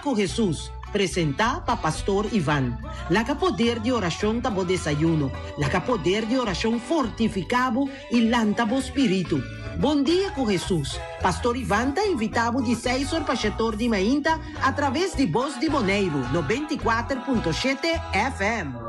ku Hesus, presentá pa Pastor Ivan. Laga poder di orashon ta bo desayuno. Laga poder di orashon fortifiká bo i lanta bo spiritu. Bon Dia ku Hesus, Pastor Ivan ta invitá bo di seis or pa shetor di mainta atraves di Bos di Boneiru 94.7 FM.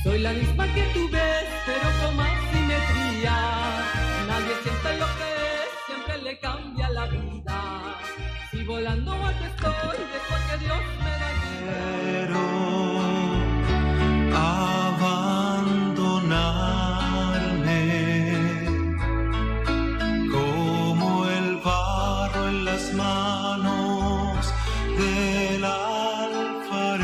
Soy la misma que tú ves, pero con más simetría. Nadie siente lo que es, siempre le cambia la vida. Si volando alto estoy, es porque Dios me da vida. Quiero abandonarme como el barro en las manos del alfarero.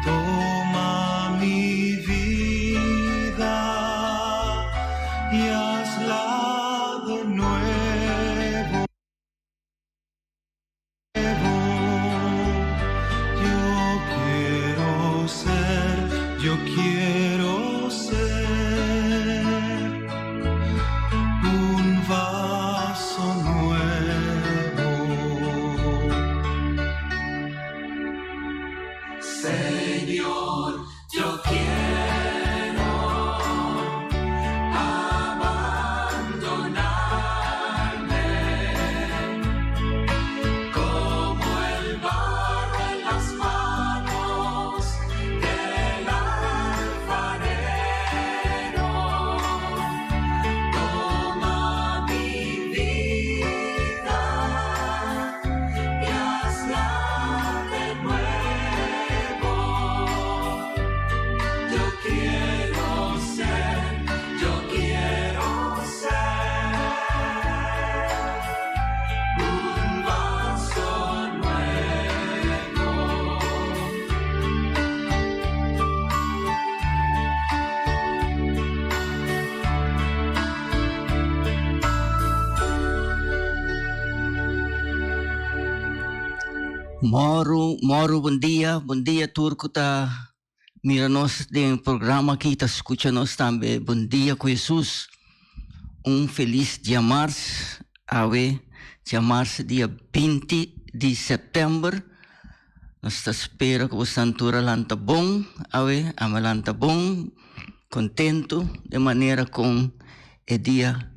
Toma mi vida y hazla de nuevo. Yo quiero ser, yo quiero ser un vaso nuevo. Señor, yo quiero abandonarme como el barro en las manos del alfarero. Toma mi vida y hazla de nuevo. Yo quiero ser, yo quiero ser un vaso nuevo. Moro, moro, bon dia, bon dia tur ku ta mira nos den programa aki, ta skucha nos tambe. Bon dia ku Hesus. Un felis diamars, awe diamars dia 20 di sèptèmber. Nos ta spera ku bosan tur a lanta bon awe, ami a lanta bon, kontentu den manera kon e dia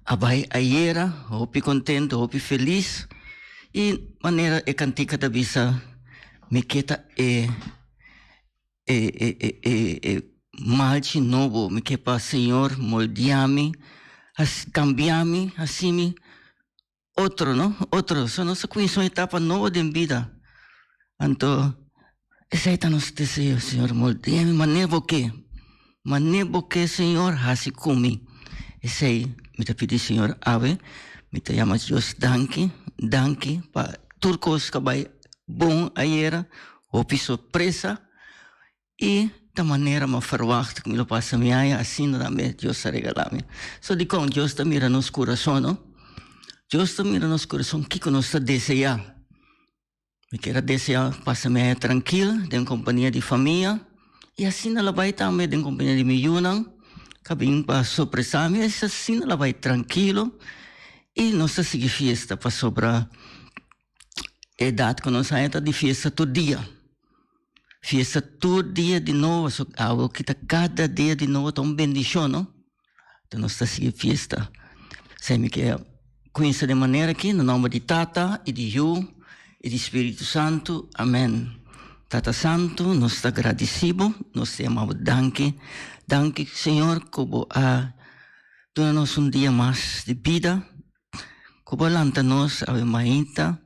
a bai ayera, hopi kontentu, hopi felis. I manera e kantika ta bisa, mi ke ta e e e e e e malchi nobo, mi ke pa Señor moldia mi, hasi kambia mi, hasi mi otro no, otro. So nos a kuminsá un etapa nobo den bida. Anto esei ta nos deseo, Señor moldia mi manera bo ke, manera bo ke Señor hasi ku mi. Esei mi ta pidi Señor awe, mi ta yama Dios danki, danki pa tur kos ku a bai bon ayera, hopi sorpresa i ta manera mi a ferwagt ku mi lo pasa mi aña asina tambe Dios a regala mi. So dikon Dios ta mira nos kurason no? Dios ta mira nos kurason kiko nos ta deseá. Mi kier a deseá pasa mi aña trankil den kompania di famia i asina lo bai tambe den kompania di mi yunan ku a bin pa sorpresa mi asina lo bai trankilo i nos ta sigui fiesta pasobra edat ku nos haña ta di fiesta tur dia. Fiesta tur dia di nobo, so awo kita kada dia di nobo ta un bendishon, no? Enton nos ta sigui fiesta. Esei mi ke kuminsa den manera aki, na nomber di Tata i di Yu i di Spiritu Santu. Amen. Tata Santu, nos ta gradisí bo, nos ta yama bo danki. Danki, Señor, ku bo a duna nos un dia mas di bida. Ku bo a lanta nos awe mainta.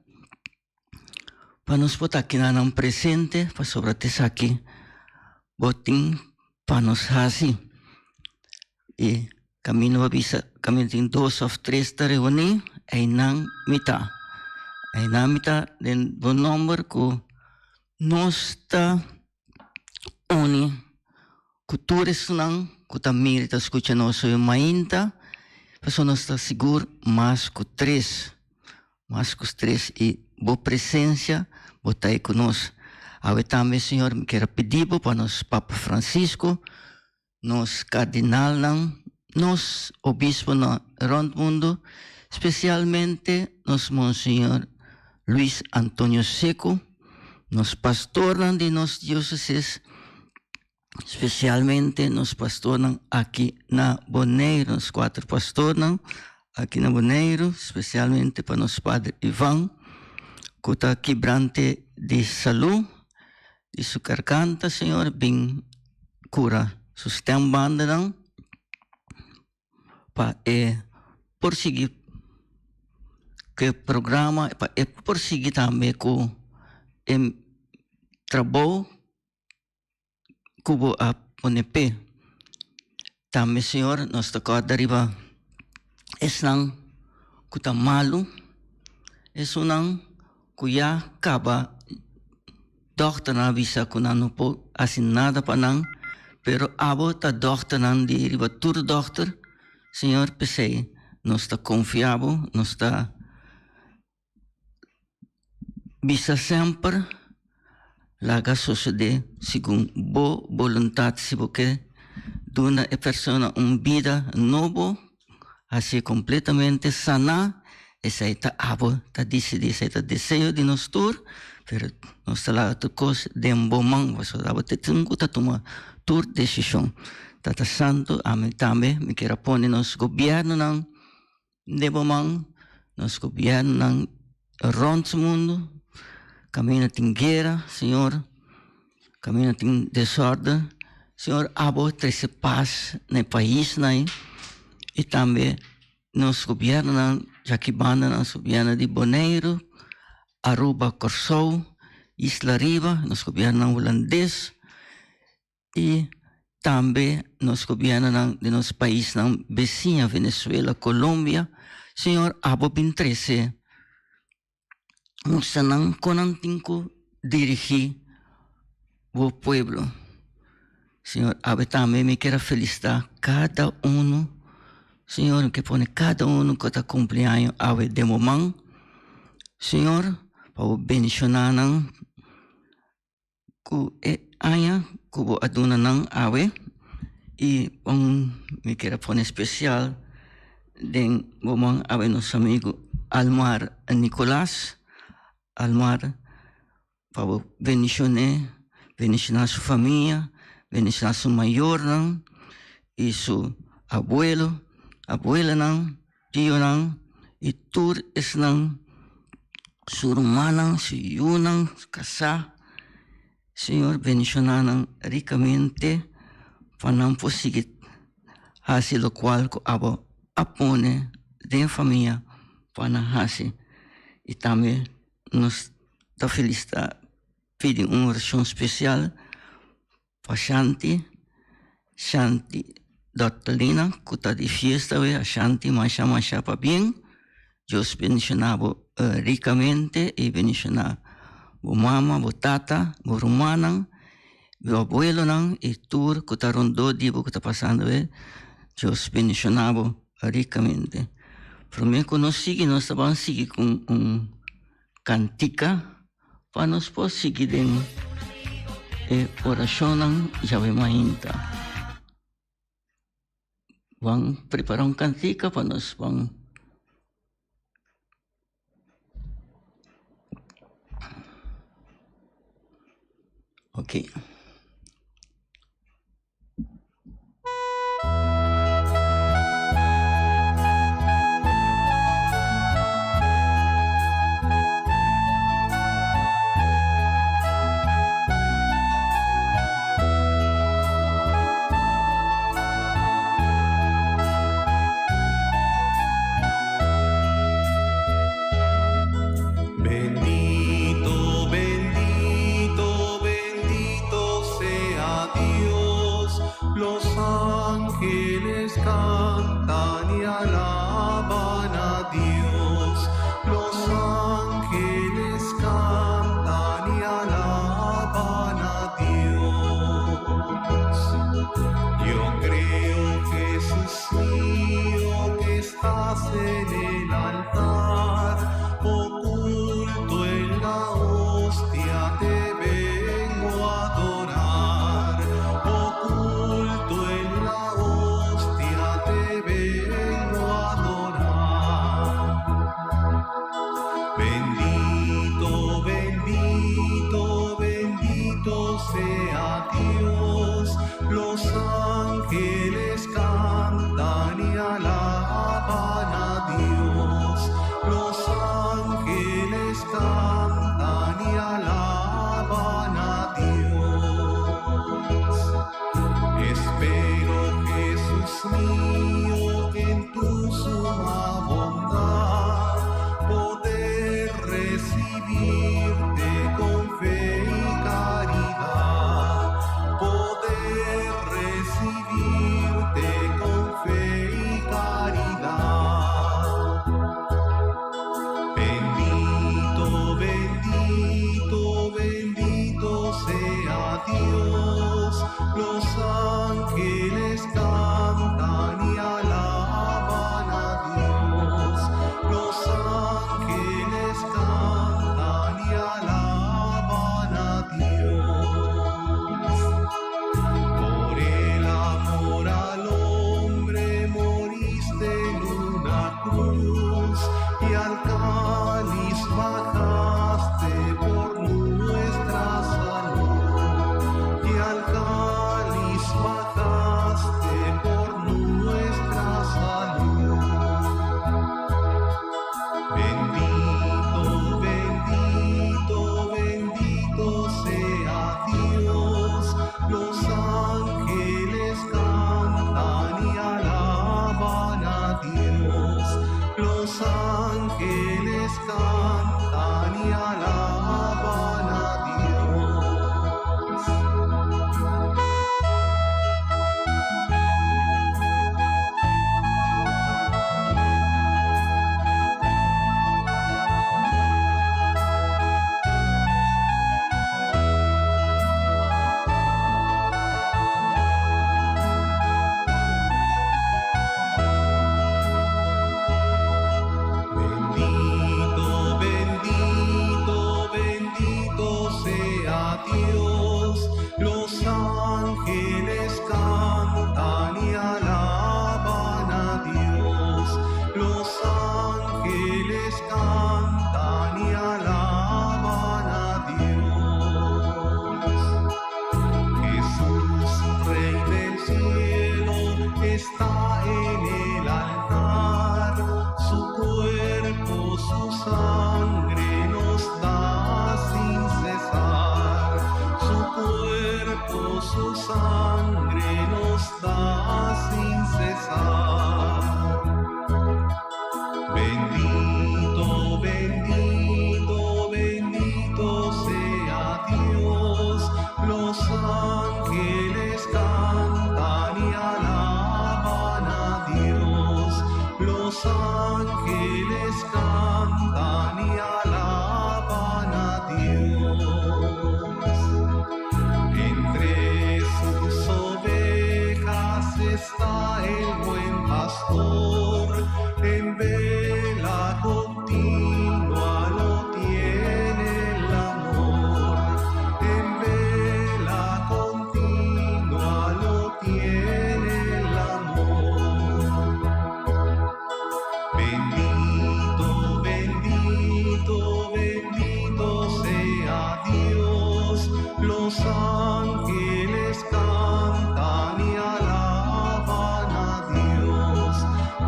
pa nos por ta kinanan presente pasobra ta esaki bo tin pa nos hasi. I kaminda bo a bisa kaminda tin dos òf tres ta reuní einan mi ta. Einan mi ta den bo nòmber ku nos ta uni ku tur esnan ku ta mira i ta skucha nos hoy mainta pasobra nos ta sigur mas ku tres, mas ku tres i bo presensia bo ta ei ku nos. Awe tambe Señor mi kier a pidi bo pa nos Papa Francisco, nos kardinalnan, nos obisponan rònt mundu, spesialmente nos Monseñor Luis Antonio Seco, nos pastornan di nos diosesis, spesialmente nos pastornan aki na Boneiru, nos kuater pastornan aki na Boneiru, spesialmente pa nos Pader Ivan, ku ta kibrante di salú di su garganta, Señor, bin kura su stembandennan pa e por sigui ku e programa, pa e por sigui tambe ku e trabou ku bo a pone p'e. Tambe, Señor, nos ta kòrda riba esnan ku ta malu, esunnan ku ya kaba dòkternan a bisa ku nan no por hasi nada pa nan, pero abo ta dòkternan di riba tur dòkter, Señor, p'esei nos ta konfia bo, nos ta bisa semper laga sosodé segun bo boluntat. Si bo ke duna e persona un bida nobo, hasié kompletamente saná, esei ta abo ta disidí, esei ta deseo di nos tur, pero nos ta laga tur kos den bo man, pasobra abo ta esun ku ta tuma tur desishon. Tata Santu, ami tambe mi kier a pone nos gobièrnunan den bo man, nos gobièrnunan rònt mundu, kaminda tin guera, Señor, kaminda tin desòrden, Señor, abo trese pas na e paisnan ei i tambe nos gobièrnunan djaki banda nos gobièrnu di Boneiru, Aruba, Kòrsou, Isla Riba, nos gobièrnunan hulandes. I tambe nos gobiernonan di nos paisnan besiña Venezuela, Colombia, Señor abo bin trece mustra nan con nan tin cu dirigi bo pueblo. Señor awe tambe mi kier a felicita cada uno, Señor mi kier pone cada uno cu ta cumpli año awe den bo man, Señor pa bo bendiciona nan. Ku e aña ku bo a duna nan awe i un mi kier a pone spesial den bo man awe nos amigu Almar Nicolas. Almar pa bo bendishon'é, bendishoná su famia, bendishoná su mayornan i su abuelo, abuelanan, tionan i tur esnan su rumannan, su yunan, su kasá. Señor bendishoná nan rikamente pa nan por sigui hasi lokual ku abo a pone den famia pa nan hasi. I tambe nos ta felisitá pidi un orashon spesial Pa Shanti, Shanti Dortelina ku ta di fiesta awe, a Shanti masha masha pabien. Dios bendiciona bo ricamente y bendiciona bo mama, bo tata, bo rumannan, bo abuelonan y tur ku ta rondó di bo ku ta pasando awe. Dios bendiciona bo ricamente. Prome ku nos sigui nos ta ban sigui ku un kantika. Pa nos por sigui den e orashonnan djawe mainta. Ban prepara un kantika pa nos ban. Ok. Bendito. Dios. Los ángeles cantan y alaban a Dios. Los ángeles cantan y alaban a Dios. Jesús, Rey del cielo, está en el altar. Su cuerpo, su sangre nos da sin cesar. Su cuerpo, su sangre nos da sin cesar. Bendito, bendito, bendito sea Dios. Los ángeles cantan y alaban a Dios. Los ángeles cantan y alaban a Dios. Entre sus ovejas está el buen pastor, en vela continua lo tiene el amor. En vela continua lo tiene el amor. Bendito, bendito, bendito sea Dios. Los ángeles cantan y alaban a Dios.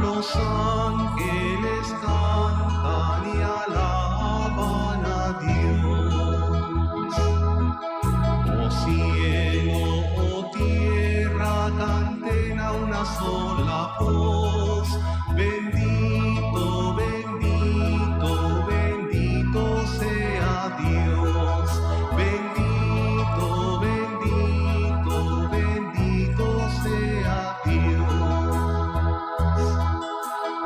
Los ángeles cantan y alaban a Dios. Oh cielo, oh tierra, canten a una sola voz. Bendito, bendito, bendito sea Dios. Bendito, bendito, bendito sea Dios.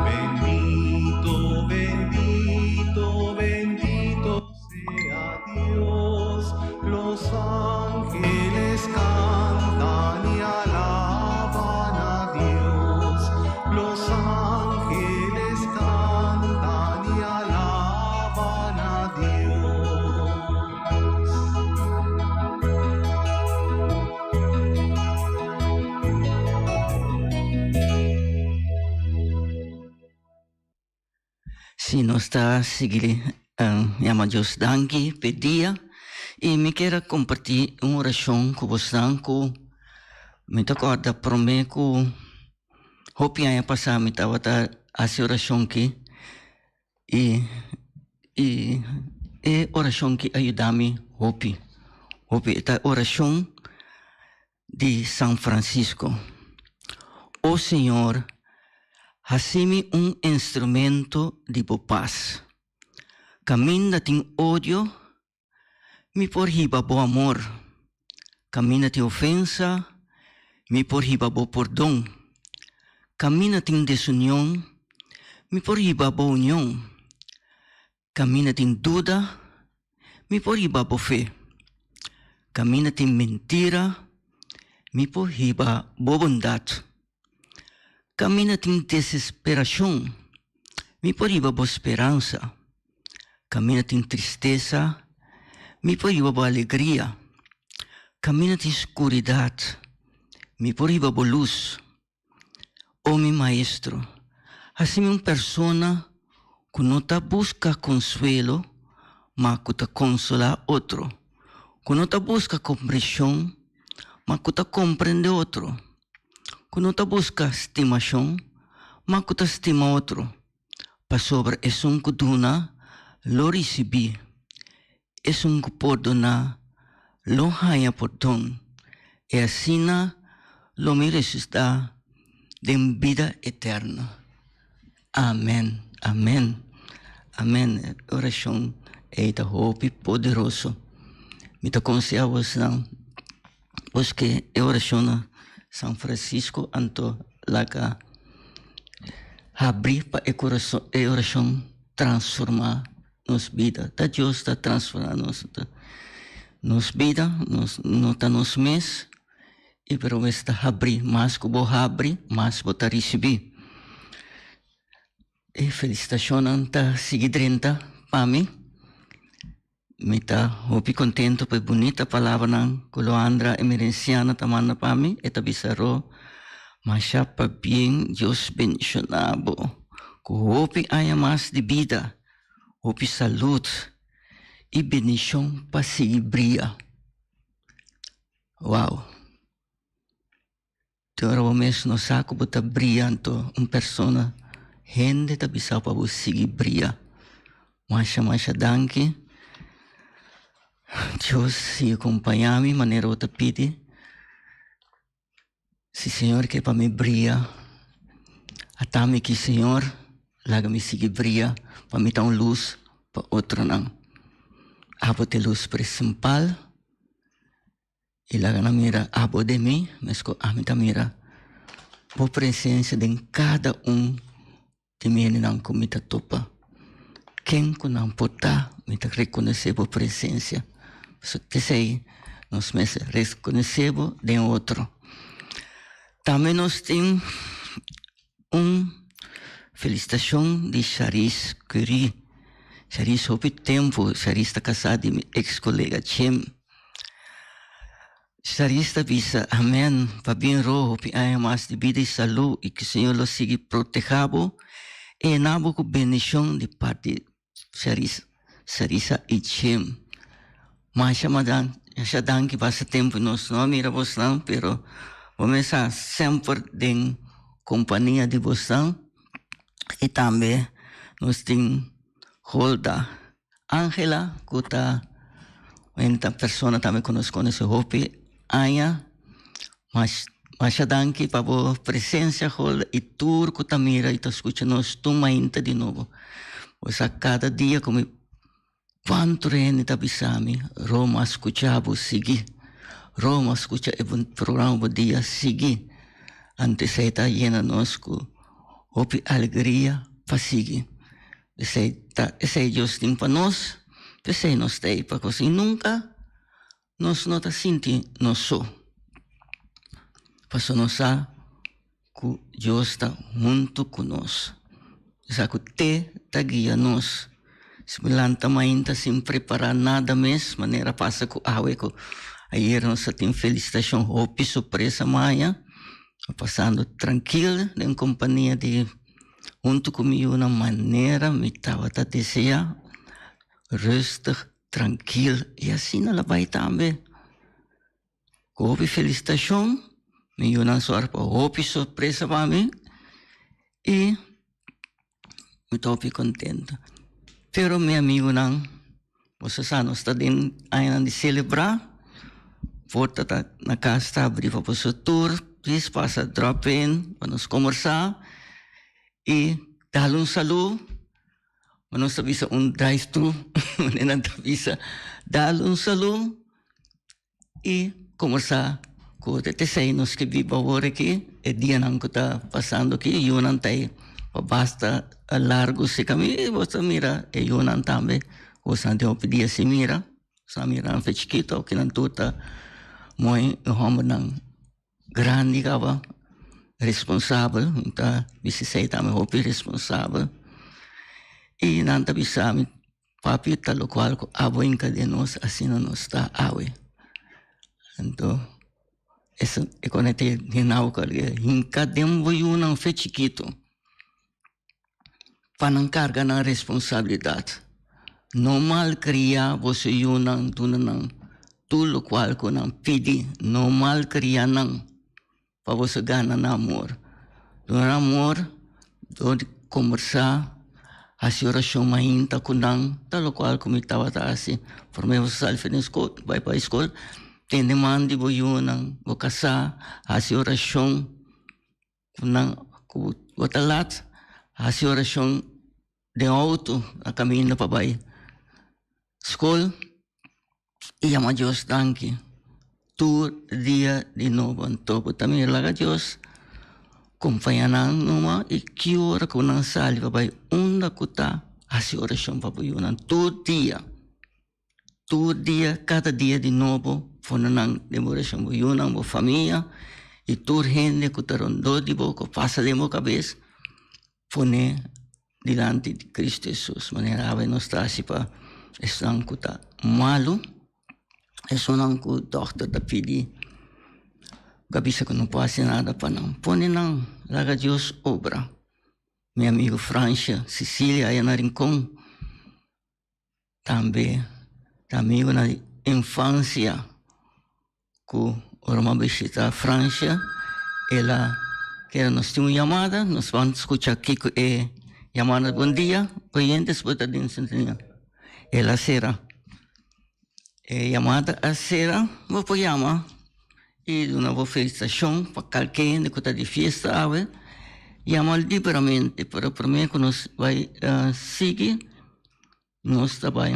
Bendito, bendito, bendito sea Dios. Los ángeles cantan y alaban a Dios. Los ángeles cantan y alaban a Dios. Si nos ta sigui yama Dios danki p'e dia y mi kier a comparti un oracion cu bosnan cu mi ta corda prome cu hopi aña pasa mi tabata haci oracion aki y y e oracion aki a yuda mi hopi hopi e ta oracion di San Francisco. O Señor, haci mi un instrumento di bo paz. Caminda tin odio, mi por hiba bo amor. Caminda tin ofensa, mi por hiba bo pordon. Caminda tin desunion, mi por hiba bo union. Caminda tin duda, mi por hiba bo fe. Caminda tin mentira, mi por hiba bo bondad. Caminda tin desesperacion, mi por hiba bo speransa. Caminda tin tristesa, mi por hiba bo alegria. Caminda tin scuridad, mi por hiba bo luz. O mi Maestro, haci mi un persona cu no ta busca consuelo, ma cu ta consola otro, cu no ta busca comprension, ma cu ta comprende otro, cu no ta busca stimacion, ma cu ta stima otro, pasobra esun cu duna lo ricibi, esun cu pordona lo haña pordon, i asina lo mi resusitá den bida eterno. Amen, amen, amen. E orashon ei ta hopi poderoso. Mi ta konsehá bosnan buske e orashon na San Francisco anto laga habri pa e kurason e orashon transformá nos bida. Ta Dios ta transformá nos nos bida, nos no ta nos mes y pero mester habri mas ku bo habri mas bo ta risibí. E felisitashonnan ta sigui drenta pa mi. Mi ta hopi contento pa e bunita palabranan cu Loandra Emerenciana ta manda pa mi. E ta bisa Ro, masha pabien Dios bendiciona bo cu hopi aña mas di bida, hopi salud y bendicion pa sigui bria. Wow! Te ora bo mes no sa ku bo ta bria anto un persona hende ta bisa pa bo sigui bria. Masha masha danki. Dios sigui kompaña mi manera bo ta pidi. Si Señor ke pa mi bria, ata mi ki Señor, laga mi sigui bria pa mi ta un lus pa otronan. Abo ta e lus principal. I laga nan mira abo den mi, meskos ami ta mira bo presensia den kada un di mi hendenan ku mi ta topa. Ken ku nan por ta, mi ta rekonosé bo presensia. Pasobra p'esei nos mester rekonosé bo den otro. Tambe nos tin un felisitashon di Sharis Curie. Sharis hopi tempu, Sharis ta kasá di mi eks kolega Jim. Sharis ta bisa, Amen, pabien Ro, hopi aña mas di bida i salú i ku Señor lo sigui protehá bo i yena bo ku bendishon di parti Sharis, Sharisa i Jim. Masha masha danki pasa tempu nos no a mira bosnan pero bo mes sa semper den kompania di bosnan i tambe nos tin Holda Angela ku ta un persona tambe ku nos konosé hopi aña. Masha danki pa bo presensia Holda i tur ku ta mira i ta skucha nos tur mainta di nobo. Bo sa kada dia ku mi kuantu hende ta bisa mi Roma a skucha bo sigui, Roma a skucha e programa bo dia sigui. Anto esei ta yena nos ku hopi alegria pa sigui. Esei ta esei Dios tin pa nos, p'esei nos ta ei pa kos i nunka nos no ta sinti nos so, pasobra nos sa ku Dios ta huntu ku nos, sa ku te ta guia nos. Si bo lanta mainta sin prepará nada mes, manera pasa ku awe ku ayer nos a tin felisitashon hopi sorpresa maya, pasando trankil den kompania di Huntu ku mi yunan manera mi tabata deseá, rustig, trankil i asina la bai tambe. Ku hopi felisitashon, mi yunan sòru pa hopi sorpresa pa mi i mi ta hopi kontentu. Pero mi amigunan, boso sa nos ta den añanan di selebrá, porta ta na kas ta abrí pa boso tur, please pasa drop in pa nos kombersá i dal un salú, ma nos ta bisa un drive thru, manera nan ta bisa, dal un salú i kombersá ku otro. T'esei nos ke biba awor aki, e dianan ku ta pasando aki, e yunan ta ei pa basta largu si kami, i bo ta mira e yunan tambe ku sa den hopi dia sin mira, sa mira nan fe chikito, oki nan tur ta mooi e hòmbernan grandi kaba, responsabel, mi ta bisa esei tambe hopi responsabel, i nan ta bisa mi. Papi ta lokual ku abo hinka den nos asina nos ta awe. Anto eso e konekte hinau ku algu hinka den bo yunan fe chikitu pa nan karga nan responsabilidat. No malkria boso yunan duna nan tur lokual ku nan pidi, no malkria nan. Pa boso gana nan amor. Duna nan amor dor di kombersá, hasi orashon mainta ku nan, ta lokual ku mi tabata hasi promé boso sali for di skol, bai pa skol, tende man di bo yunan, bo kasá, hasi orashon ku nan, ku bo ta lat, hasi orashon den outo na kaminda pa bai skol. I yama Dios danki tur dia di nobo. Anto bo ta mira laga Dios kompaña nan numa i ki ora ku nan sali pa bai unda ku ta hasi orashon pa bo yunan tur dia. Tur dia, kada dia di nobo pone nan den bo orashon, bo yunan, bo famia i tur hende ku ta rondó di bo ku pasa den bo kabes pone dilanti di Cristo Hesus manera awe nos ta hasi pa esnan ku ta. malu, esunnan ku dòkter ta pidi ku a bisa ku no por hasi nada pa nan. Pone nan laga Dios obra. Mi amigo Fransha Cecilia aya na Rincon tambe ta amigonan di infansia ku ora mi a bishita Fransha el a kere nos tin un yamada nos ban skucha kiko e yamada. Bon dia oyentes bo ta den sintonia. El a sera e yamada a sera bo por yama. I duna bo felisitashon pa kalke hende ku ta di fiesta awe. Yama liberamente, pero promé ku nos bai sigui, nos ta bai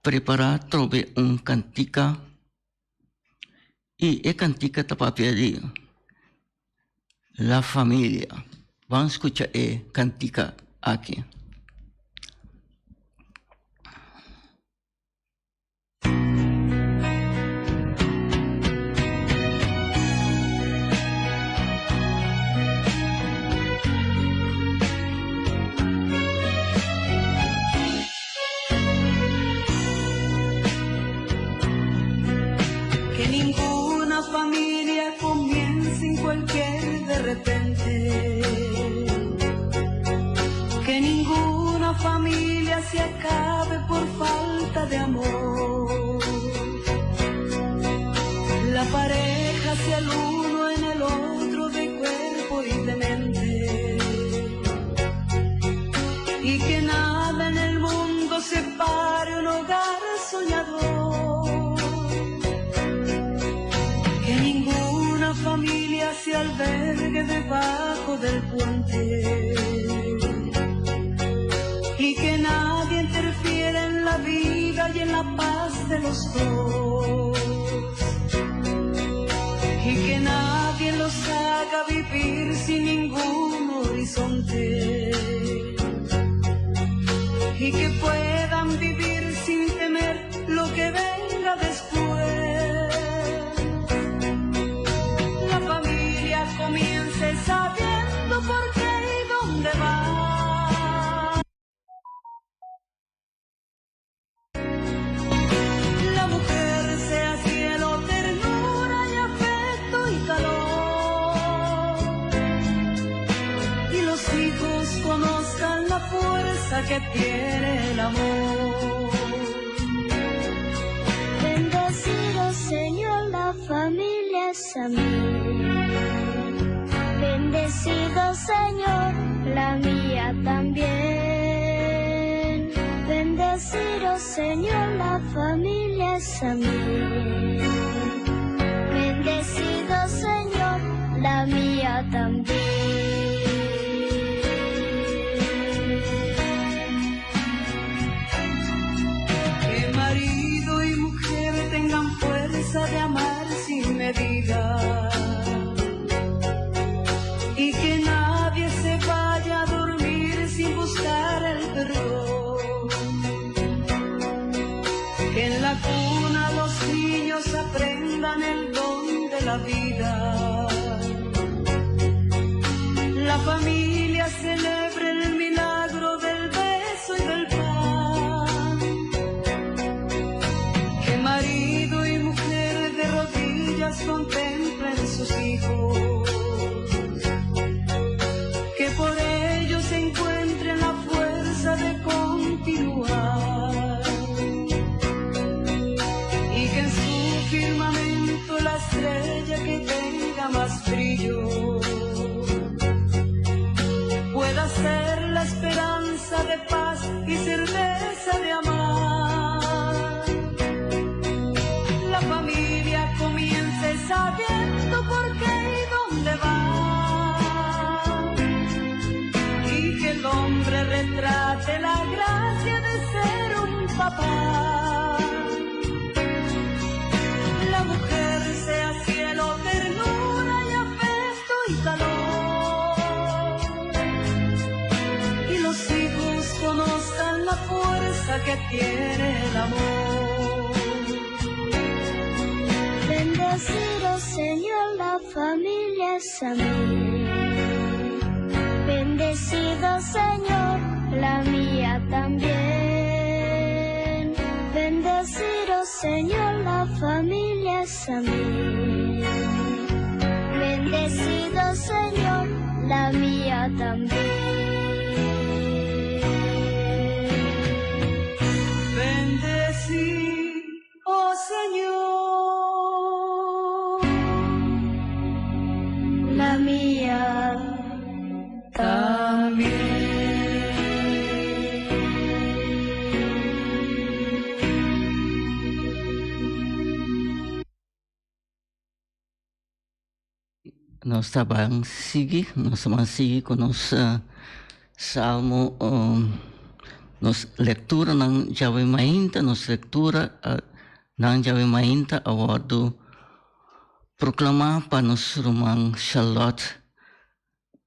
prepará trobe un kantika. I e kantika ta papia di La Familia. Ban skucha e kantika aki. Que ninguna familia comience en cualquier de repente. Que ninguna familia se acabe por falta de amor. La pareja sea el uno en el otro de cuerpo y de mente. Y que nada en el mundo separe un hogar soñador. Que ninguna familia se albergue debajo del puente. Y que nadie interfiera en la vida y en la paz de los dos. Y que nadie los haga vivir sin ningún horizonte. Y que puedan vivir sin temer lo que venga después. La familia comience sabiendo por qué y dónde va. La mujer sea cielo, ternura y afecto y calor. Y los hijos conozcan la fuerza que tiene el amor. Bendecido Señor, la familia es a mí. Bendecido Señor, la mía también. Bendecido Señor, la familia es a mí. Bendecido Señor, la mía también. Que marido y mujer tengan fuerza de amar sin medida. Y que nadie se vaya a dormir sin buscar el perdón. Que en la cuna los niños aprendan el don de la vida. La familia celebre el milagro del beso y del pan. Que marido y mujer de rodillas contemplen sus hijos. Que por ellos encuentren la fuerza de continuar. Y que en su firmamento la estrella que tenga más brillo pueda ser la esperanza de paz y certeza de amar. La familia comience sabiendo por qué y dónde va. Y que el hombre retrate la gracia de ser un papá. La mujer sea cielo, ternura y afecto y calor. Y los hijos conozcan la fuerza que tiene el amor. Bendecido Señor, la familia es a mí. Bendecido Señor, la mía también. Señor, la familia es a mí. Bendecido Señor, la mía también. Bendeci, oh Señor. La mía también. Nos ta ban sigui, nos ta ban sigui ku nos salmo, nos lekturanan djawe mainta, nos lektura nan djawe mainta a wòrdu proklamá pa nos ruman Charlotte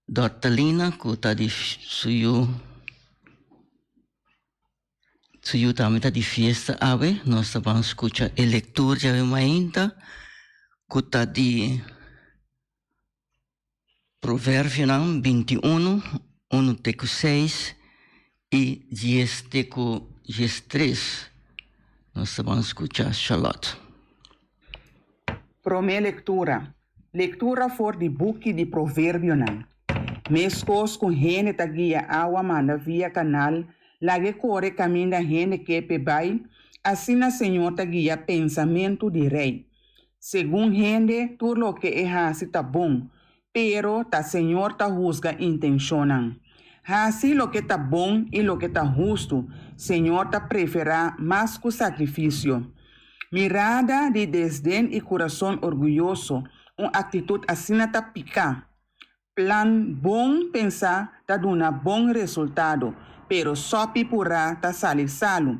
Dortalina ku ta di su yu. Su yu tambe ta di fiesta awe. Nos ta ban skucha e lektura djawe mainta ku ta di Proverbionan 21, unu te ku seis i dies te ku diestres. Nos ta ban skucha Charlotte. Promé lektura. Lektura for di buki di Proverbionan. Meskos ku hende ta guia awa manda via kanal, lag'e kore kaminda hende ke p'e bai, asina Señor ta guia pensamentu di rei. Segun hende, tur loke e hasi ta bon, pero ta Señor ta husga intenshonnan. Hasi loke ta bon i loke ta hustu, Señor ta preferá mas ku sakrifisio. Mirada di desden i kurason orguyoso, un aktitut asina ta piká. Plan bon pensá ta duna bon resultado, pero sòpi purá ta sali salu.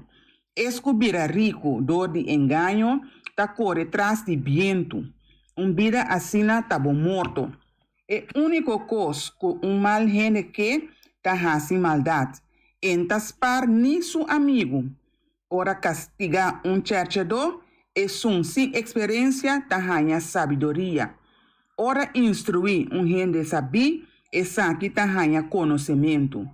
Es ku bira riku dor di engaño ta kore tras di bientu. Un bida asina ta bo morto. E úniko kos ku un mal hende ke ta hasi maldat. E n ta spar ni su amigu. Ora kastigá un chèrchedó, esun sin eksperensia ta haña sabiduria. Ora instruí un hende sabí, esaki ta haña konosementu.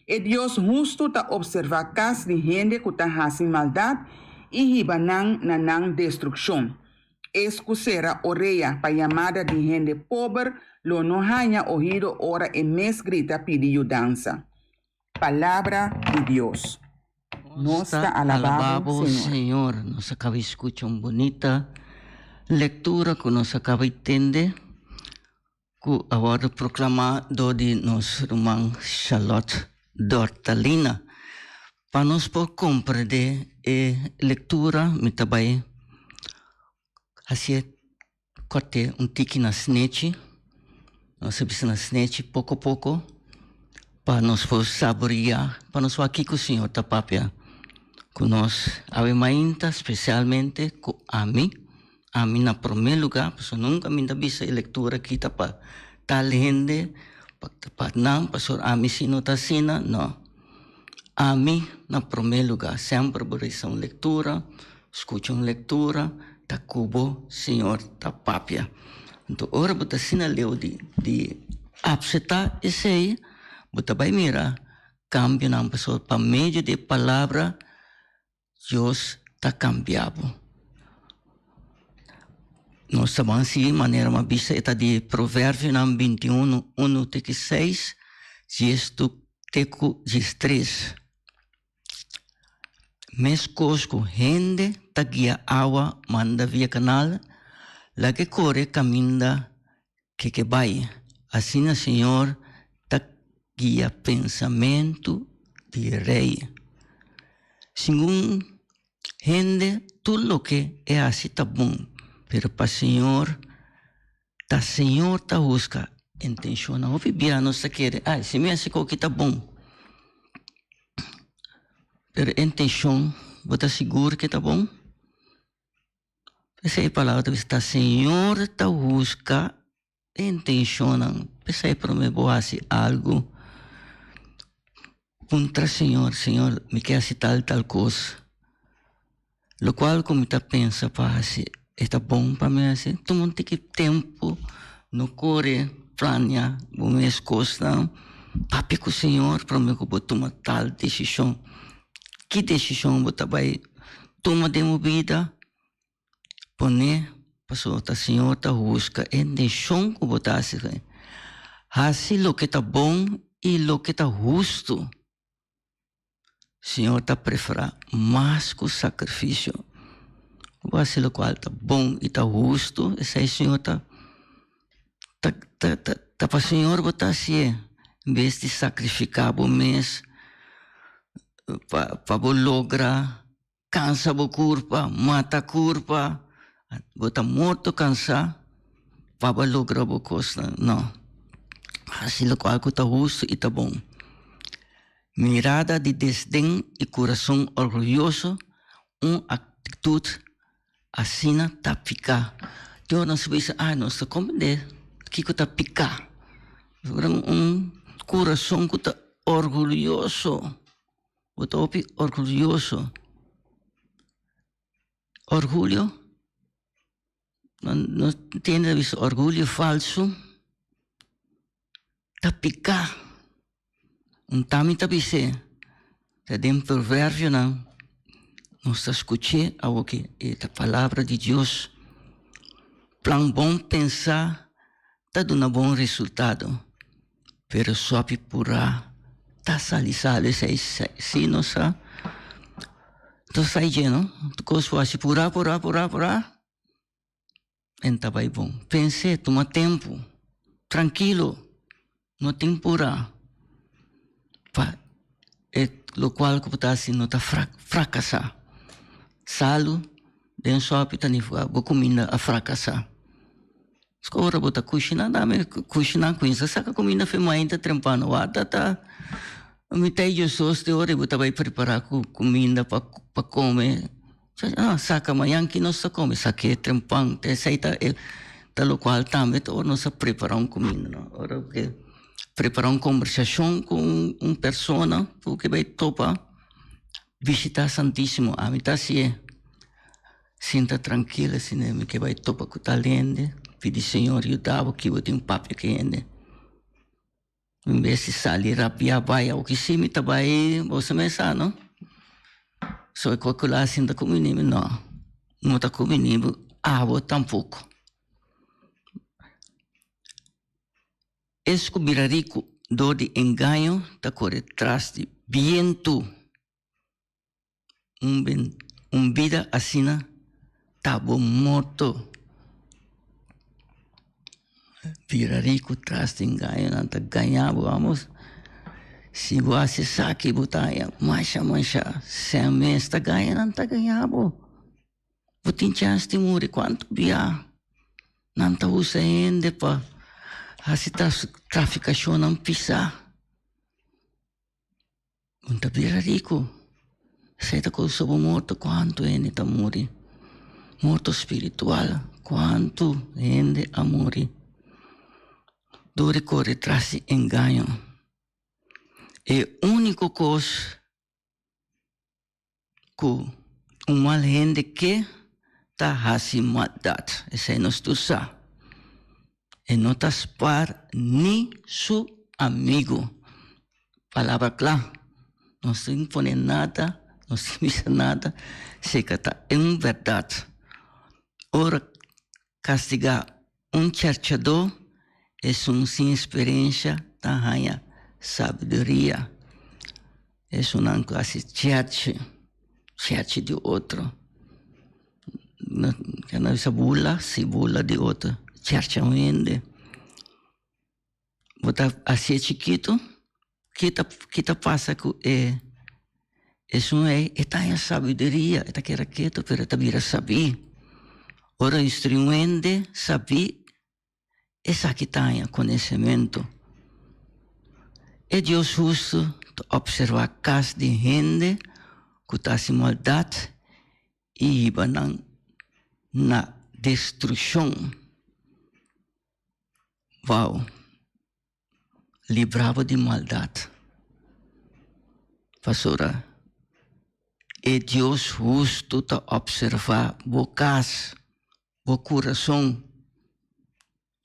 E Dios hustu ta opservá kas di hende ku ta hasi maldat i hiba nan na nan destrukshon. Es ku sera orea pa yamada di hende pober lo no haña ohido ora e mes grita pidi yudansa. Palabra di Dios. Nos ta alabá bo, Señor. Nos a kaba di skucha un bunita lektura ku nos a kaba di tende ku a wòrdu proklamá dor di nos ruman Charlotte Dortalina. Pa nos por komprendé e lektura mi ta bai hasié Kòrt'é un tiki na snechi, nos a bisa na snechi poko poko pa nos por saboreá, pa nos wak kiko Señor ta papia ku nos awe mainta, spesialmente ku ami, ami na promé lugá, pasobra nunka mi ta bisa e lektura aki ta pa tal hende, pa nan, pasobra ami si no ta asina, no. Ami na promé lugá, semper bo resa un lektura, skucha un lektura, ta ku bo Señor ta papia. Anto ora bo ta asina leu di di apseptá esei, bo ta bai mira kambionan pasobra pa medio di e palabra Dios ta kambia bo. Nos ta ban sigui manera mi a bisa e ta di Proverbionan 21, unu te ku seis, dies te ku diestres. Meskos ku hende ta guia awa manda via kanal, laga e kore kaminda ke ke bai. Asina Señor ta guia pensamentu di rei. Segun hende tur loke e hasi ta bon, pero pa Señor Ta Señor ta husga intencionnan. Hopi bia nos ta kere, ay, si mi haci koki ta bon. Pero intencion, bo ta sigur ke ta bon? P'esei e palabra ta bisa, ta Señor ta husga intencionnan. P'esei prome bo haci algo, puntra Señor, Señor, mi ke haci tal tal cos. Lokual ku mi ta pensa pa hasi e ta bon pa mi hasi? Tuma un tiki tempu, no kore plania bo mes kosnan, papia ku Señor prome ku bo tuma tal desishon. Ki desishon bo ta bai tuma den bo bida? Pone pasobra ta Señor ta husga e neshon ku bo ta hasi. Hasi loke ta bon i loke ta hustu. Señor ta preferá mas ku sakrifisio. Bo hasi lokual ta bon i ta hustu, esei Señor ta ta ta ta pa Señor bo ta hasié, en bes di sakrifiká bo mes pa pa bo logra kansa bo kurpa, mata kurpa, bo ta morto kansá pa bo logra bo kosnan. No, hasi lokual ku ta hustu i ta bon. Mirada di desden i kurason orguyoso, un aktitut asina ta piká. Tin ora nos bisa, ah, nos ta komprendé kiko ta piká. Pasobra un kurason ku ta orguyoso, bo ta hopi orguyoso. Orguyo, nos tende ta bisa orguyo falsu ta piká. Un tami ta bis'é, ta den Proverbionan nos ta skuch'é awoki e ta palabra di Dios. Plan bon pensá ta duna bon resultado, pero sòpi purá ta sali sali. Esei si nos sa, nos sa dje no, tur kos por hasi purá purá purá purá. En ta bai bon. Pens'é, tuma tempu, trankilo, no tin purá pa e lokual ku bo ta hasi no ta frakasá. Salu den sòpi ta nifiká bo kuminda a frakasá. Paske ora bo ta kushiná tambe kushiná kuminsá saka kuminda for mainta trempano wata ta mitá e djosos te ora bo ta bai prepará kuminda pa kome. Ah, saca mañan ki nos ta come, saqué trempan, te esey ta e ta locual tambe ta ora nos a prepara un cuminda, no? Ora cu prepara un conversacion cu un un persona cu ke bay topa bishita Santisimo, ami ta hacié, sinta trankil asina mi ke bay topa cu tal hende, pidi Señor yuda bo kibo tin papia cu e hende. En bes di sali rabia bai awoki si mi ta bai boso mes sa no. So e kos ku ta kumini mi no, no ta kumini bo abo tampoko. Es ku bira riku dor di engaño ta kore tras di bientu. Un ben un bida asina ta bo morto. Bira riku tras di engaño nan ta gaña bo amos. Si bo hasi esaki bo ta haña masha masha sèn mes ta gaña nan ta gaña bo. Bo tin chèns di muri kuantu bia nan ta usa hende pa hasi trafikashonnan pisá. Un ta bira riku, esei ta kousa bo morto. Kuantu hende ta muri? Morto spiritual, kuantu hende a muri dor di kore tras di engaño? E úniko kos ku un mal hende ke ta hasi maldat, esei nos tur sa. E no ta spar ni su amigu. Palabra kla. No sin pone nada, no sin bisa nada, si ka ta en bèrdat. Ora kastigá un chèrchadó, esun sin eksperensha ta haña sabiduria. Esunnan ku hasi chèrchi, chèrchi di otro. Nan bisa bula, si bula di otro, chèrchi un hende. Bo ta hasié chikitu, ki ta ki ta pasa ku e esun ei? E ta haña sabiduria, e ta keda ketu pero e ta bira sabí. Ora instruí un hende sabí, esaki ta haña konosementu. E Dios hustu ta opservá kas di hende ku ta hasi maldat i hiba nan na destrukshon. Wow! Libra bo di maldat. Pasobra e Dios hustu ta opservá bo kas, bo kurason.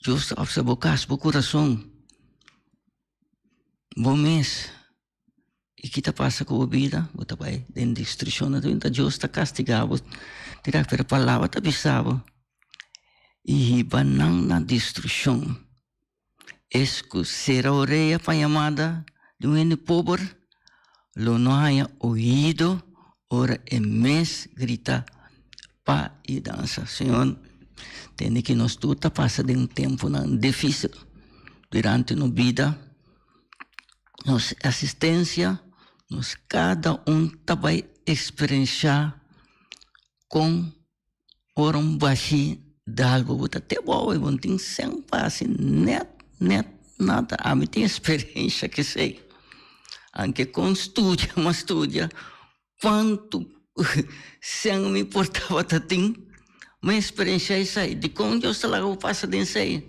Dios ta opservá bo kas, bo kurason, bo mes. I ki ta pasa ku bo bida? Bo ta bai den destrukshon. Ta Dios ta kastigá bo. Tira, pero palabra ta bisa bo, i hiba nan na destrukshon. Es ku sera orea pa yamada di un hende pober, lo no haña oido ora e mes grita pa yudansa. Señor, tende ki nos tur ta pasa den tempunan difísil durante nos bida. Nos asistencia, nos cada un ta bay experiencia con ora un bashi dal bo, bo ta te bobo y bo no tin cen pa haci net, net nada. Ami tin experiencia kesey. Aunke con studia mi a studia, cuanto cen mi por tabata tin, mi a experiencia esey. Dicon Dios ta laga bo pasa den esey?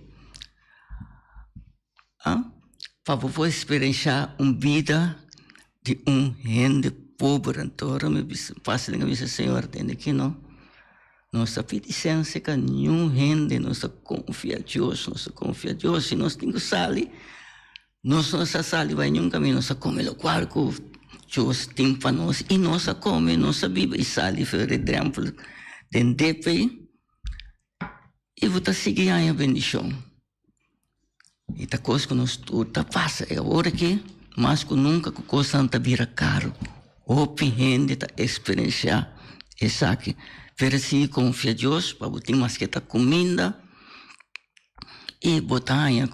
Pa bo por experiencia un bida di un hende pober. Anto ora mi bisa pasa den mi bisa Señor tende aki no, nos ta pidi sensia ka niun hende, nos ta confia Dios, nos ta confia Dios. Si nos tin ku sali, nos no sa sali bai niun kaminda, nos ta come lokual ku Dios tin pa nos i nos a come, nos a biba i sali for e drempel den depe i bo ta sigui haña bendishon. E ta kos ku nos tur ta pasa e awor aki mas ku nunka ku kosnan ta bira karu. Hopi hende ta eksperensiá esaki. Pero si konfia Dios pa bo tin maske ta kuminda i bo ta haña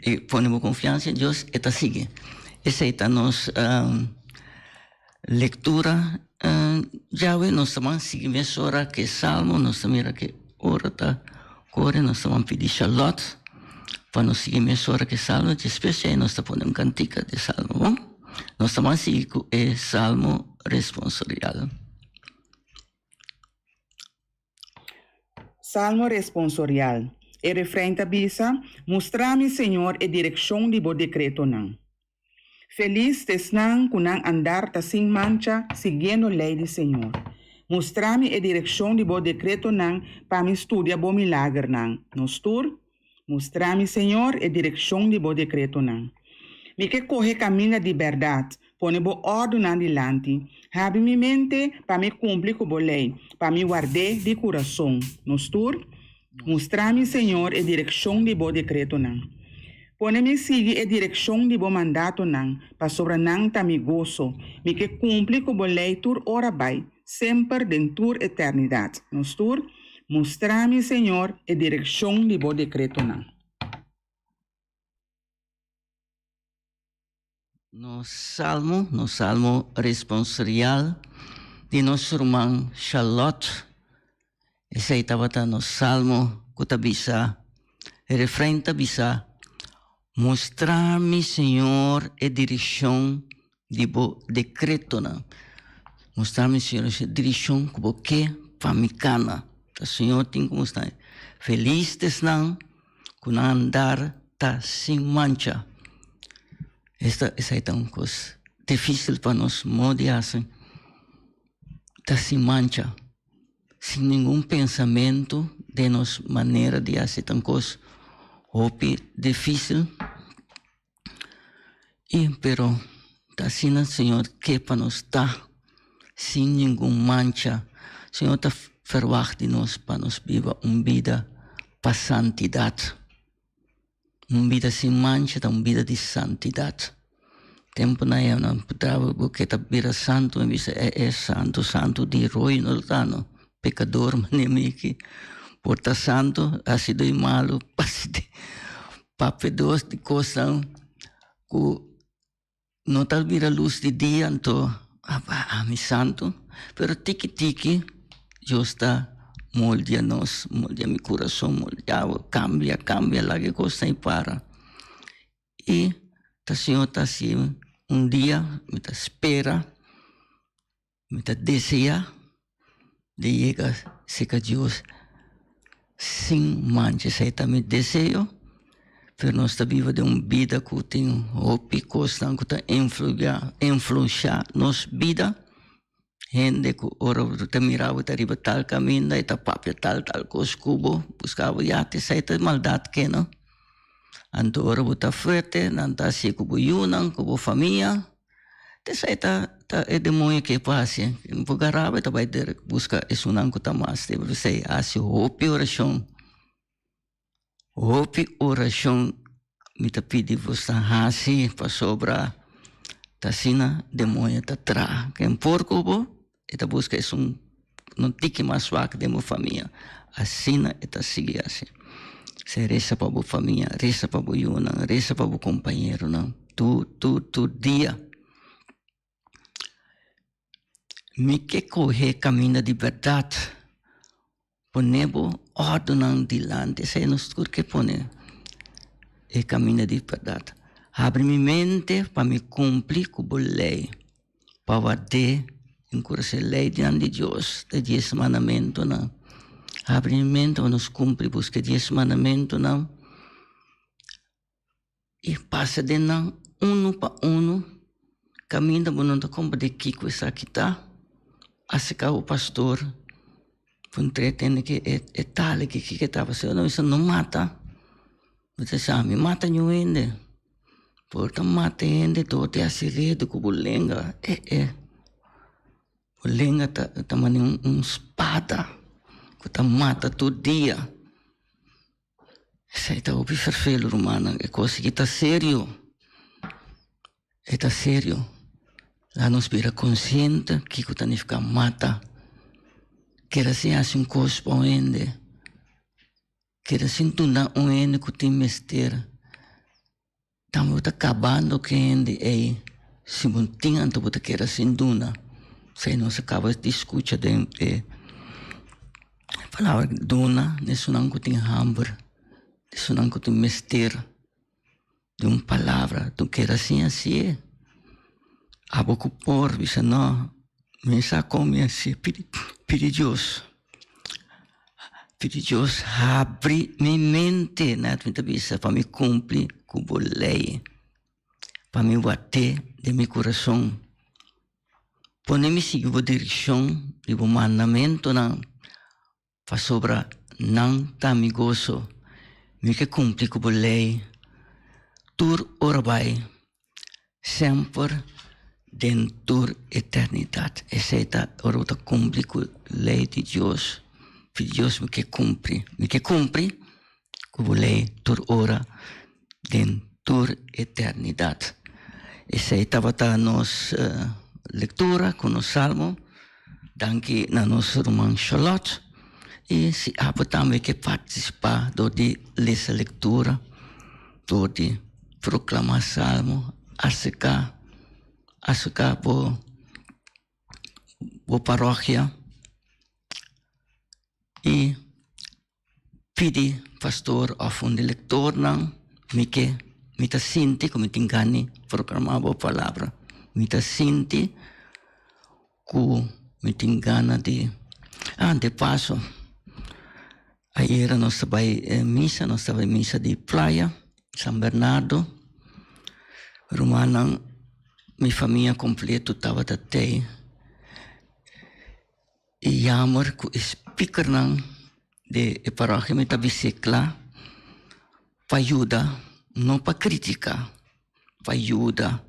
i pone bo konfiansa en Dios e ta sigui. Esei ta nos lektura djawe. Nos ta ban sigui mesora ku e salmo. Nos ta mira ke ora ta kore. Nos ta ban pidi Charlotte pa nos sigui mesora ku e salmo. Despues djei nos ta pone un kantika di salmo, bon? Nos ta ban sigui ku e salmo responsorial. Salmo responsorial. E refrein ta bisa, Mustra mi, Señor, e direkshon di bo dekretonan. Felis t'esnan ku nan andar ta sin mancha, siguiendo lei di Señor. Mustra mi e direkshon di bo dekretonan pa mi studia bo milagernan. Nos tur, Mustra mi, Señor, e direkshon di bo dekretonan. Mi ke kohe kaminda di bèrdat, pone bo òrdunan dilanti. Habri mi mente pa mi kumpli ku bo lei, pa mi ward'é di kurason. Nos tur, Mustra mi, Señor, e direkshon di bo dekretonan. Pone mi sigui e direkshon di bo mandatonan, pasobra nan ta mi goso. Mi ke kumpli ku bo lei tur ora bai, semper den tur eternidat. Nos tur, Mustra mi, Señor, e direkshon di bo dekretonan. Nos salmo, nos salmo responsorial di nos ruman Charlotte. Esei tabata nos salmo ku ta bisa, e refrein ta bisa, Mustra mi, Señor, e direkshon di bo dekretonan. Mustra mi, Señor, e direkshon ku bo ke pa mi kana. Ta Señor tin ku mustra mi. Felis ta esnan ku nan andar ta sin mancha. Esta, esei ta un kos difísil pa nos modo di hasi. Ta sin mancha, sin ningun pensamentu den nos manera di hasi ta un kos hopi difísil. I pero ta asina Señor ke pa nos ta sin ningun mancha. Señor ta ferwagt di nos pa nos biba un bida pa santidat. Un bida sin mancha ta un bida di santidat. Tempunan e nan puntra bo ke ta bira santu, mi bisa e e santu, santu di roi no ta no. Pekador manera mi aki por ta santu, hasi doi malu, Papia dos di kosnan ku no ta bira lus di dia, anto ami santu, pero tiki tiki Dios ta moldia nos, moldia mi kurason, moldia bo, kambia, kambia, laga e kosnan ei para. I ta Señor ta hasi un dia mi ta spera. Mi ta desea di yega cerca Dios sin mancha. Esei ta mi deseo, pero nos ta biba den un bida cu tin hopi cosnan cu ta influencia nos bida. Hende cu ora bo ta mira bo ta riba tal caminda y ta papia tal tal cos cu bo, busca bo yati, esei ta maldad ke no. Anto ora bo ta fuerte nan ta haci cu bo yunan, cu bo famia. Esei ta ta e demoño ke por hasi. Bo garaba e ta bai der buska esunnan ku ta mas débil. P'esei hasi hopi orashon, hopi orashon mi ta pidi bosnan hasi pasobra ta asina demoño ta traha. Ken por ku bo e ta buska esun no tiki mas swak den bo famia. Asina e ta sigui hasi. P'esei resa pa bo famia, resa pa bo yunan, resa pa bo kompañeronan tur tur tur dia. Mi ke kohe kaminda di bèrdat, pone bo òrdunan dilanti. Esei nos tur ke pone e kaminda di bèrdat. Habri mi mente pa mi kumpli ku bo lei, pa ward'é den kurason. E leinan di Dios, e dies mandamentunan. Habri mi mente pa nos kumpli buska e dies mandamentunan. I pasa den nan unu pa unu, kaminda bo no ta komprendé kiko esaki ta, aserka bo pastor puntr'é tende ke e tal aki kiko e ta pasobra nan bisa no mata, bo ta bisa ami mata niun hende, por ta mata hende dor di hasi redu ku bo lenga eh eh, bo lenga ta manera un spada ku ta mata tur dia. Esei ta hopi ferfelu, rumannan. E kos aki ta serio. E ta serio. Laga nos bira konsiente kiko ta nifiká mata. Keda sin hasi un kos pa un hende. Keda sin duna un hende ku tin mester. Tambe bo ta kabando ku e hende ei. Si bo tin anto bo ta keda sin duna. Esei nos a kaba di skucha den e palabra duna na esunnan ku tin hamber, esunnan ku tin mester di un palabra. Tu keda sin hasié. Abo ku por bisa no, mi sa kon mi hasié. Pidi pidi Dios. Pidi Dios habri mi mente, nèt mi ta bisa, pa mi kumpli ku bo lei, pa mi ward'é den mi kurason. Pone mi sigui bo direkshon di bo mandamentunan, pasobra nan ta mi goso. Mi ke kumpli ku bo lei tur ora bai. Semper den tur eternidat. Esei ta ora bo ta kumpli ku lei di Dios. Pidi Dios mi ke kumpli, mi ke kumpli ku bo lei tur ora den tur eternidat. Esei tabata nos lektura ku nos salmo. Danki na nos ruman Charlotte. I si abo tambe ke partisipá dor di lesa lektura, dor di proklamá salmo, aserká, aserká bo bo parokia i pidi pastor òf un di lektornan mi ke mi ta sinti ku mi tin gana di proklamá bo palabra. Mi ta sinti ku mi tin gana di, ah de paso ayera nos ta bai misa, nos ta bai misa di playa San Bernardo, rumannan mi famia kompleto tabata tei. E jammer ku e speakernan di e parokia mi ta bis'é kla pa yuda, no pa kritiká, pa yuda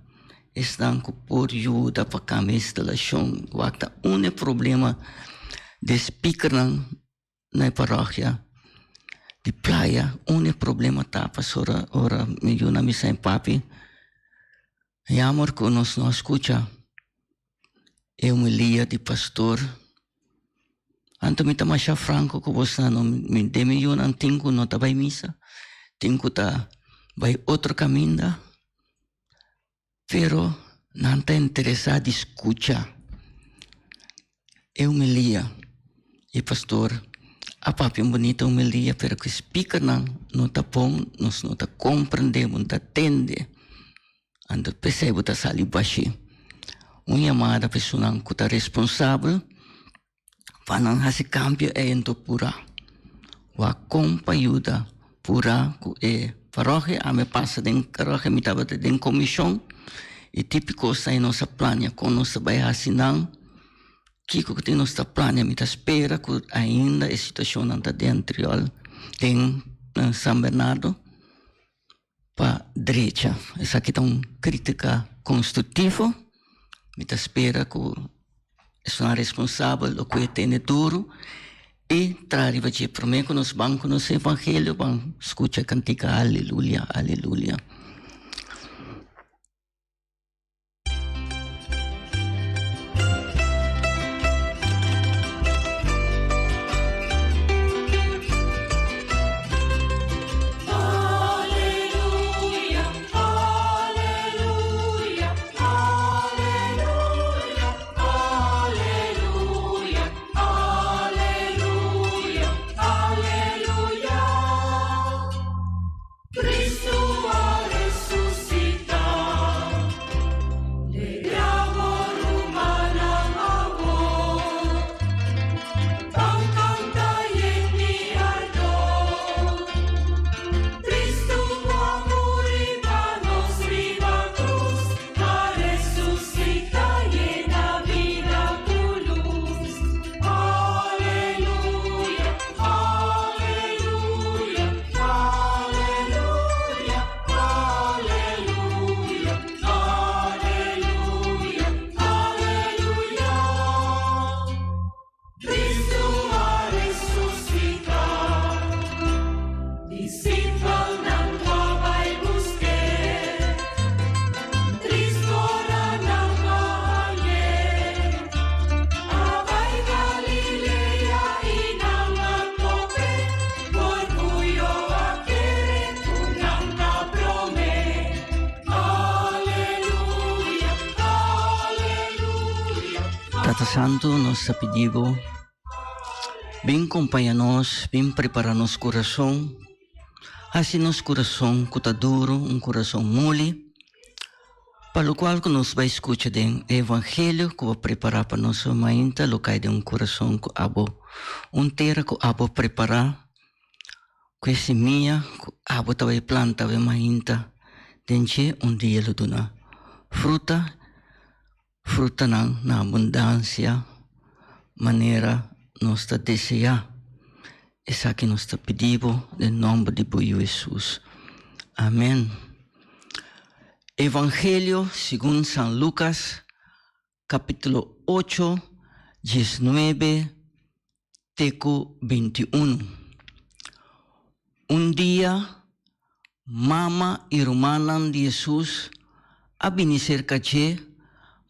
esnan ku por yuda pa kambia instalashon. Wak ta un e problema di e speakernan na e parokia di playa, un e problema ta pasobra ora mi yunan a bisa mi papi, jammer ku nos no a skucha. E humilia di pastor. Anto mi ta masha franco ku bosnan no, mi den mi yunan tin ku no ta bai misa, tin ku ta bai otro kaminda, pero nan ta interesá di skucha e humilia di pastor. A papia un bunita humilia, pero ku e speakernan no ta bon, nos no ta komprendé, bo no ta tende. Anto p'esei bo ta sali bashí. Un yamada pa esunnan ku ta responsabel pa nan hasi kambio ei anto purá. Wak kon pa yuda purá ku e parokia. Ami a pasa den parokia, mi tabata den komishon i típiko esei nos a plania kon nos ta bai hasi nan. Kiko ku tin nos ta plania? Mi ta spera ku ainda e situashonnan ta den Antriol, den San Bernardo. Pa drecha. Esaki ta un kritika konstruktivo. Mi ta spera ku Esnan responsabel lo kue tene duru i traha riba dje. Promé ku nos ban ku nos evangelio, ban skucha e kantika Aleluya, Aleluya. Tata Santu, nos ta pidi bo, bin kompaña nos, bin prepara nos kurason, hasi nos kurason ku ta duru un kurason moli, pa lokual ku nos bai skucha den e evangelio ku bo prepara pa nos mainta lo kai den un kurason ku abo, un tera ku abo prepara, ku e simia ku abo ta bai planta awe mainta den dje un dia lo duna fruta. Frutanan na abundansia manera nos ta deseá. Esaki nos ta pidi bo den nomber di bo Yu Hesus. Amen. Evangelio segun San Lucas, capítulo 8, 19 te ku 21. Un dia Mama i rumannan di Hesus a bini serka dje,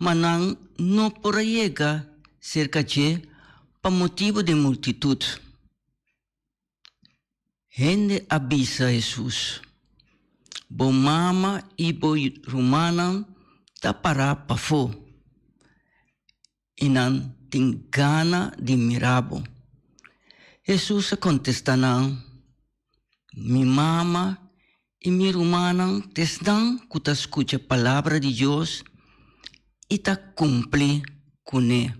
ma nan no por a yega serka dje pa motibu di multitut. Hende a bisa Hesus, Bo mama i bo rumannan ta pará pafó, i nan tin gana di mira bo. Hesus a kontestá nan, Mi mama i mi rumannan ta esnan ku ta skucha palabra di Dios i ta kumpli kuné.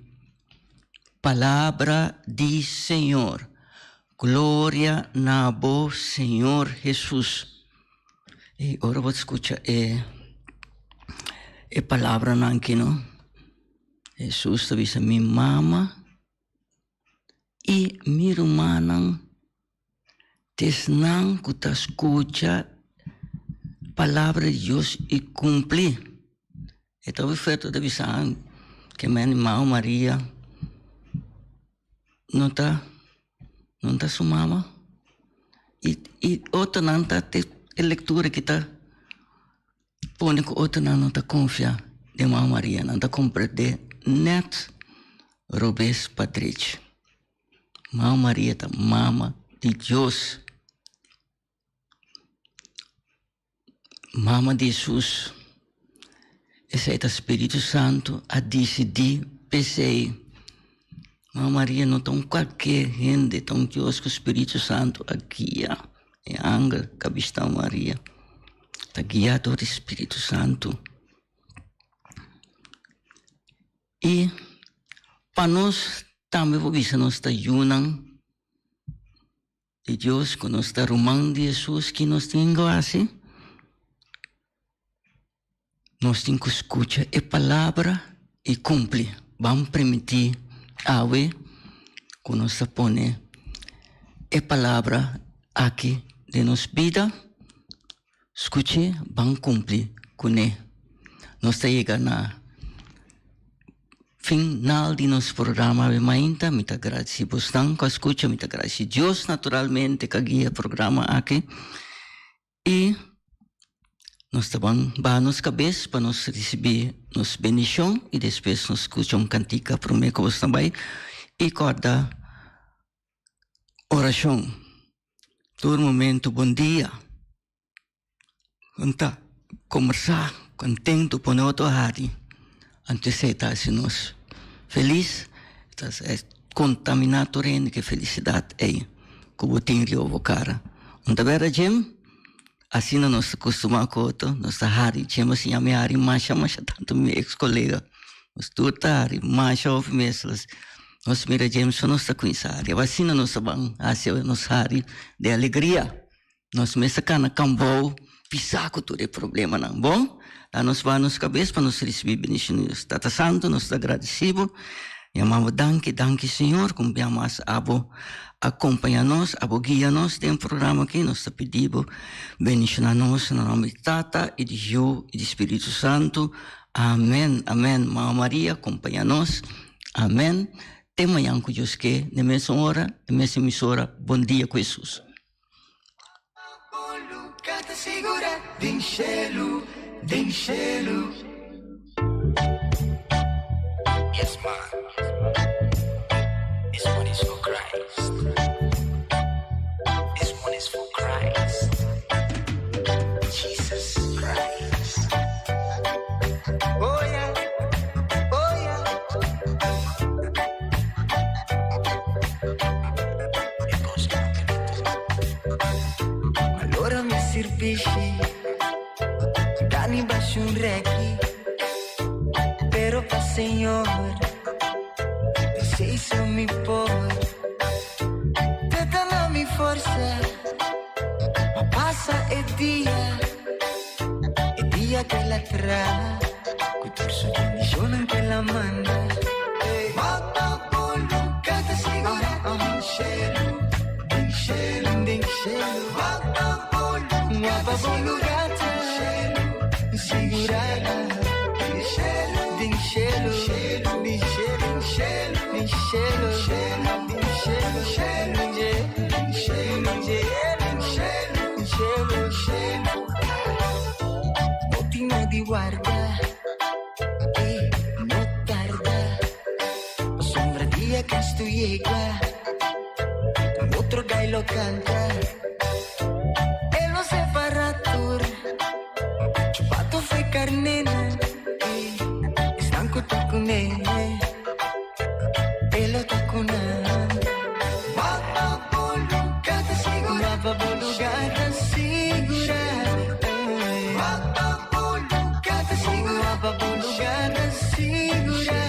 Palabra di Señor. Gloria na bo, Señor Hesus. I ora bo ta skucha e e palabranan aki no, Hesus ta bisa, Mi mama i mi rumannan ta esnan ku ta skucha palabra di Dios i kumpli. E ta oferta ta bisa ke mi animao Maria no ta no ta su mama i i otronan ta e lektura ki ta pone ku otronan no ta konfia den mama Maria nan ta komprende nèt robes pa drechi. Mama Maria ta mama di Dios. Mama di Hesus. Esei ta Spiritu Santu a disidí p'esei. Mama Maria no ta un kualker hende, ta un Dios ku Spiritu Santu a guia. E angel ku a bishitá Maria ta guiá dor di Spiritu Santu. I pa nos tambe por bisa nos ta yunan di Dios, ku nos ta ruman di Hesus, ki nos tin ku hasi? Nos tin ku skucha e palabra i kumpli. Ban permití awe ku nos ta pone e palabra aki den nos bida. Skuch'é, ban kumpli kuné. Nos ta yega na. Final di nos programa awe mainta. Mi ta gradisi bosnan ku a skucha, mi ta gradisi Dios naturalmente ku a guia e programa aki. I nos ta ban baha nos kabes pa nos risibí nos bendishon i despues nos skucha un kantika promé ku bosnan bai i kòrda orashon tur momento. Bon dia. Nan ta kombersá kontentu pone otro hari. Anto esei ta hasi nos felis, ta kontaminá tur hende ku e felisidat ei ku bo tin riba bo kara. Un ta bera djem, asina nos ta kustumá ku otro, nos ta hari. Djem a siña mi hari masha masha tantu mi eks kolega. Nos tur ta hari masha hopi mes. Nos mira djem so nos ta kuminsá hari. Asina nos ta ban hasi nos hari di alegria. Nos mester kana kambou pisá ku tur e problemanan. Bon, laga nos baha nos kabes pa nos risibí bendishon di Dios. Tata Santu, nos ta gradisí bo, yama bo danki, danki Señor, ku un bia mas abo a kompañá nos, abo guia nos den e programa aki. Nos ta pidi bo bendishoná nos na nòmber di Tata i di Yu i di Spiritu Santu. Amen, amen. Mama Maria kompañá nos. Amen. Te mañan ku Dios ke, na e mesun ora, e mesun emisora. Bon dia ku Hesus. Yes man This one is for Christ This one is for Christ Jesus Christ Oh yeah Oh yeah Malora mi sirbishi Dani bashi un reki Pero pa Señor Esei so mi por Te ta na mi forsa Pa pasa e dia E dia ke la traha Ku tur su bendishonnan ke la manda No tin nodi warda, ey, no tarda. Pasobra dia Cristo yega, un otro gai lo canta. E lo separa tur, chupato fe carnena, ey, esnan cu ta cune, e lo ta cu nan. Wak pa bo lugar ta sigura, wak pa bo lugar ta sigura, ey. Wak pa bo lugar ta sigura, wak pa bo lugar ta sigura.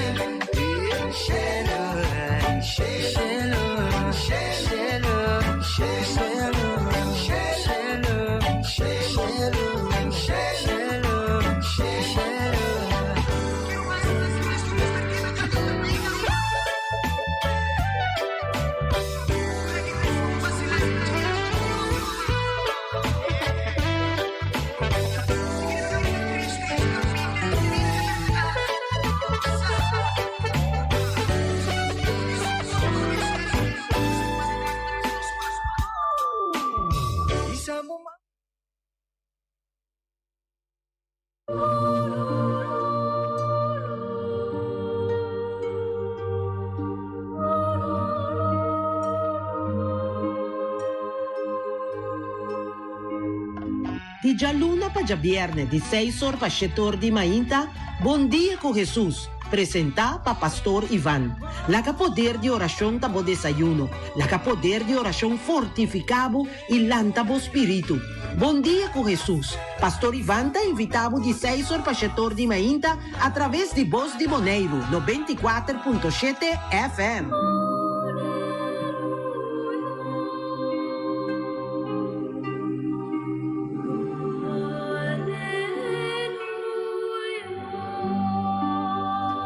Di djaluna pa djabierne di seis or pa shete or di mainta, Bon Dia cu Jesus, presenta pa Pastor Ivan. Laga poder di oracion ta bo desayuno, laga poder di oracion fortifica bo y lanta bo spiritu. Bon Dia cu Jesus, Pastor Ivan ta invita bo di seis or pa shete or di mainta a traves di Bos di Boneiru, 94.7 FM.